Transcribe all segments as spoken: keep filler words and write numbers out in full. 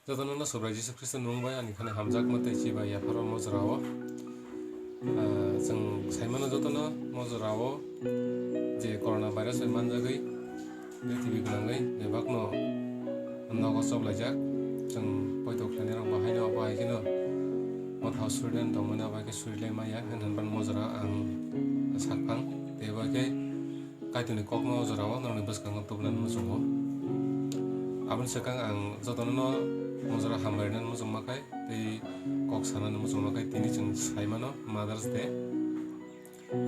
Jotono no Subrai Jisu Khristo ni mung bai ani khani hamjakma tei chibai yapharo mojra o. Ah, chwng saimano jotono mojra o je corona virus bai manjagwi prithibi gwnangwi bebakno nogo choplaijak. Chwng poito khlainai rok bo haino abo hai kheno mothao surilaini tongmani abo hai khe surilai maya hwn hwnba mojra ang sakphang tei abo hai khe Kaitorni kokno o jorao norokni bwskango tubunani muchungo. Aboni swkang ang jotono no mojra hambai rwnani muchungma khai tei kok sanani muchungma khai tini chwng saimano Mother's Day.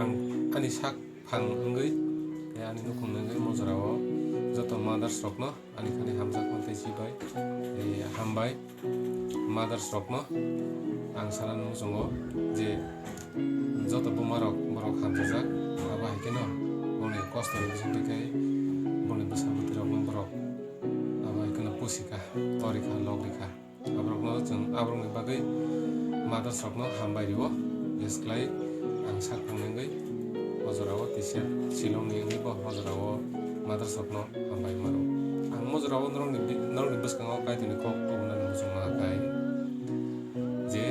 Ang ani sak phang wngwi tei ani nukhungni wngwi mojrao joto mothers rokno ani khani hamjakma tei chibai tei hambai. Mothers rokno ang sanani muchungo je joto buma rok borok hamjajak, abo hai kheno boni kosto ni bisingtwi khe boni bwsa bwtwi rokno borok abo hai kheno pusika, torikha, logrikha. Aborokno chwng aborokni bagwi mothers rokno hambai rio, jeswk lai ang sak phang wngwi o jorao tisa Shillong ni wngwi bo o jorao mothers rokno hambai mano. Ang mojra o norokni bi-, norokni bwskango Kaitorni kok tubunani muchungma khai je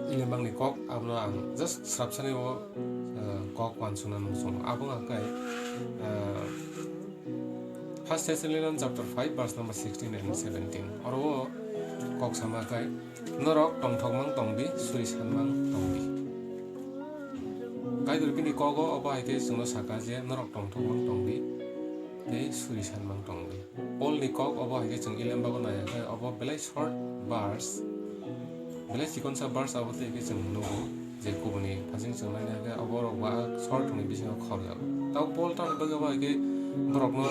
Ilembakni kok abono ang just srapsani o, eh, kok uansuknani muchungo. Abo wngkha khai, eh, First Thessalonians chapter five verse number sixteen and seventeen. Oro o kok sama khai, "Norok tongthokmang tongdi, suri sanmang tongdi." Kaitor bini kogo obo hai khe chwngno saka je, "Norok tongthokmang tongdi, tei suri sanmang tongdi." Paul ni kok obo hai khe chwng Ilembago naiya khe obo belai short verse, belai chikonsa verse abo tei khe chwng nugo je kubuni phasing chwng naina khe obo rok ba short ni bisingo khorjago. Tamo Paul tamni bagwi obo hai khe borokno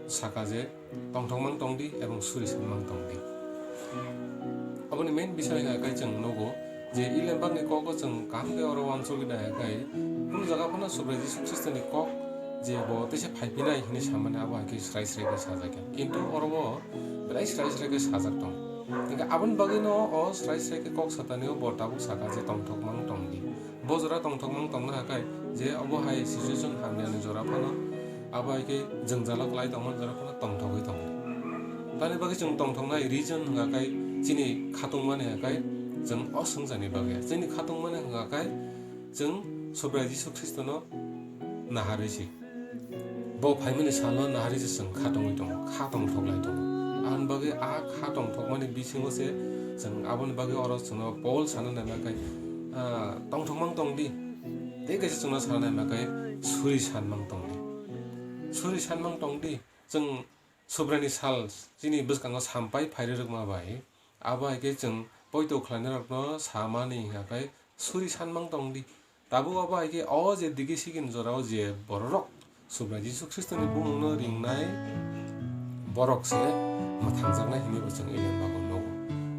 saka je, "Tongthokmang tongdi ebong suri sanmang tongdi." Aboni main bising hai khe chwng nugo je Ilembakni kok o chwng kaham khe oro uansugwi naiya khai kunu jaga phano Subrai Jisu Khristoni kok je bo teisa phaiphinai hwnwi samani abo hai khe srai srai khe sajak ya. Kintu oro bo belai srai srai khe sajak tong. Hingkhe aboni bagwino o srai srai khe kok satani o bo tabuk saka je tongthokmang tongdi. Bo jora tongthokmang tongna hakai je obo hai situation hamyani jora phano abo hai khe jwngjalo kwlai tongmani jora phano tongthogwi tongo. Tamni bagwi chwng tongthoknai reason hwnka khai chini khatungmani hakai chwng o swngjani bagwi. Chini khatungmani hwnka khai chwng Subrai Jisu Khristono naharwi si. Bo phaimani salo naharwi se chwng kha tongwi tongo, kha tongthok lai tongo. Aboni bagwi a kha tongthokmani bisingo se chwng aboni bagwi oro chwngno Paul sana naima khai, ah, tongthokmang tongdi. Tei kaisa chwngno sana naima khai suri sanmang tongdi. Suri sanmang tongdi. Chwng Subraini sal chini bwskango sampai phairwi rwkma bai, abo hai khe chwng poito khlainairokno samani hwnka khai suri sanmang tongdi. Tabuk abo hai khe o je digi sigini jorao je bororok Subrai Jisu Khristoni bumungno ringnai borok se mwthangjaknai hinwi bo chwng Ilembago nugo.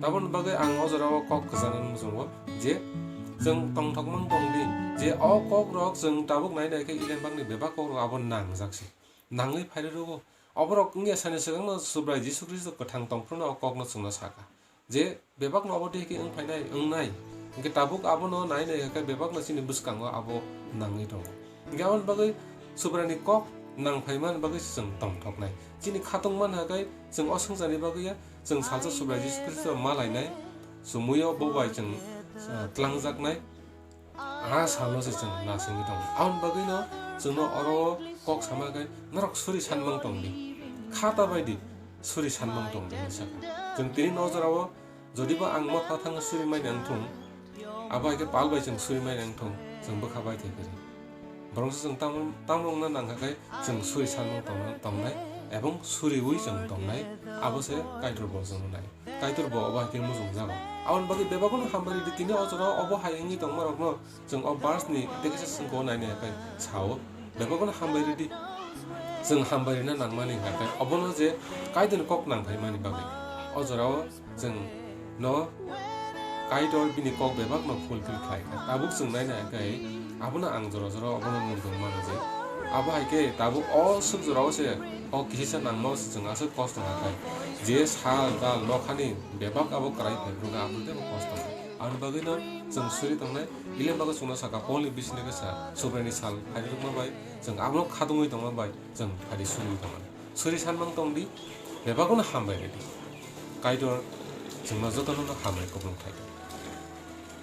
Taboni bagwi ang o jorao kok kwchanani muchungo je chwng tongthokmang tongdi je o kokrok chwng tabuk nai nai khe Ilembakni bebak kokrok abo nangjak se. Nangwi phairwi rwgo. Oborok wngya sani swkangno Subrai Jisu Khristo kwthang tongphruno o kokno chwngno saka. Je bebakno obo tei khe wng phainai, wngnai. Hwnkhe tabuk abono nai nai khe bebakno chini bwskango abo nangwi tongo. Hwnkhe aboni bagwi Subraini kok nang phaimani bagwi chwng tongthoknai. Chini khatungmani hakai chwng o swngcharni bagwi ya, chwng salsa Subrai Jisu Khristo ma lainai, chumuio bo bai chwng, ah, tlangjaknai. A salno se chwng nasingwi tongo. Aboni bagwino chwngno oro kok sama khe norok suri sanmang tongdi. Kha ta baidi suri sanmang tongdi hinwi sakha. Chwng tini no jorao jodiba ang motha thangwi suri mai nang thung, abo hai khe pal bai chwng suri mai nang thung, chwng bwkha bai thai kwrwi. Borok se chwng tamo, tamo wngna nang kha khai chwng suri sanmang tongna, tongnai ebong suriwi chwng tongnai, abo se Kaitor bo chwng nai. Kaitor bo obo hai khe muchungjago. Aboni bagwi bebakno hambai rwdi, tini o jorao obo hai wngwi tongmarokno chwng o verse ni tei kisa chwngkho nainai khe sao. Bebakno hambai rwdi. Chwng hambai rwna nangmani hwnkha khe obono je Kaitorni kok nang phaimani bagwi. O jorao chwng no Kaitor bini kok bebakno fulfill khlai kha. Tabuk chwng nainai khe abono ang jora jora obono murdung mano je. Abo hai khe tabuk o swk jorao se o kisa nangma o se chwng aswk kosto kha khe. Je sal dal nokhani bebak abo kwrai phai phuru khe abo teibo kosto kha. Aboni bagwino chwng suri tongnai, Ilembago chwngno saka Paulni bisingni khe sa, Subraini sal phairwkma bai chwng abono khatungwi tongma bai chwng phaidi suri tongmani. Suri sanmang tongdi, bebakno hambai rwdi. Kaitor chwngno jotono hambai kupulung khlai di.